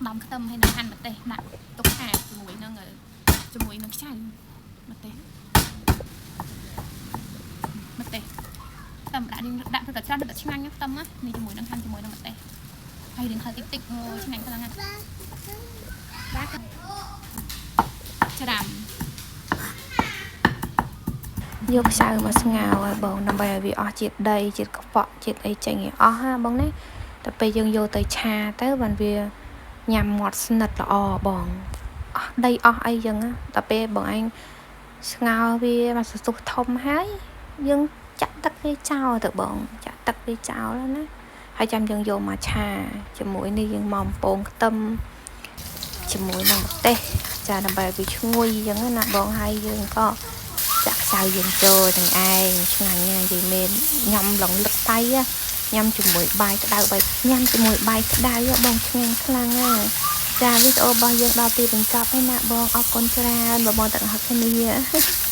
ដំខ្ទឹមហើយនឹងហាន់ម្ទេសដាក់ទុកឆាជាមួយនឹងខ្ចៅម្ទេសម្ទេសខ្ទឹមដាក់រៀងដាក់ទៅតែច្រើនទៅតែឆ្ងាញ់ខ្ទឹមណានេះជាមួយនឹងហាន់ជាមួយនឹងម្ទេសហើយរៀងហឹរតិចតិចអូឆ្ងាញ់ខ្លាំងណាស់បាទច្រាំ យកខ្ចៅមកស្ងោរឲ្យបងដើម្បីឲ្យវាអស់ជាតិដីជាតិកខ្វក់ជាតិអីចេញឲ្យអស់ណាបងណាតែពេលយើងយកទៅឆាទៅបានវាញ៉ាំមាត់ស្និទ្ធល្អបងអស់ដីអស់អីចឹងណាតែពេលបងឯងស្ងោរវាមកសន្ទុះធំហើយយើងចាក់ទឹកវាចោលទៅបងចាក់ទឹកវាចោលណាហើយចាំយើងយកមកឆាជាមួយនេះយើងមកបំពងខ្ទឹមជាមួយនឹងម្ទេសចាដើម្បីឲ្យវាឈ្ងុយចឹងណាបងហើយយើងក៏ចាក់ខ្ចៅយើងចូលទាំងឯងឆ្ងាញ់ណាស់និយាយមែនញ៉ាំឡងលឹកតៃញ៉ាំជាមួយបាយក្តៅបាយញ៉ាំជាមួយបាយក្តៅបងឆ្ងាញ់ខ្លាំងណាស់ចាវីដេអូរបស់យើងដល់ទីបញ្ចប់ហើយណាបងអរគុណច្រើនបងប្អូនទាំងអស់គ្នា។